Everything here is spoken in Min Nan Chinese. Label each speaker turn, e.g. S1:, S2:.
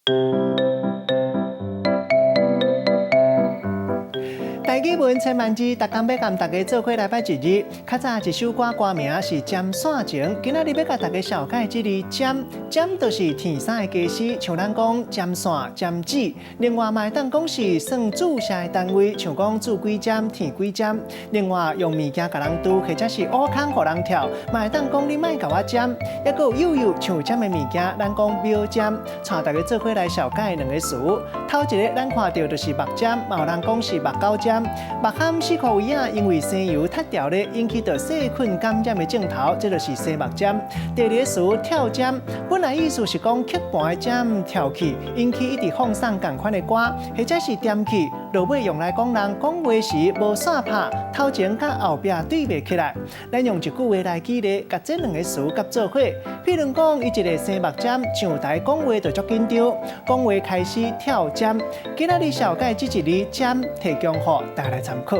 S1: 台語文千萬字，逐工欲共大家做伙來擺一字。較早一首歌歌名是《針線情》，今仔日欲共大家紹介這个針，針就是天衫的家私，像咱講針線、針子。另外嘛會當講是算注射的單位，像講注幾針、添幾針。另外用物件共人拄，或者是挖空予人跳，嘛會當講你莫共我針。抑閣有幼幼像針的物件，咱講秒針。帶大家做伙來紹介兩个詞。頭一个咱看著就是目針，嘛有人講是目狗針。目含四箍位仔，因為生油脫掉咧，引起著細菌感染的症頭，這就是生目針。第二个詞跳針，本來意思是講曲盤的針跳去，引起一直放送仝款的歌，或者是踮去，落尾用來講人講話時無線拍，頭前佮後壁對袂起來。咱用一句話來舉例，共這兩个詞佮做伙。譬如講，伊一个生目針上台講話就足緊張，講話開始跳針。今仔日紹介這一字針，提供予大家來參考。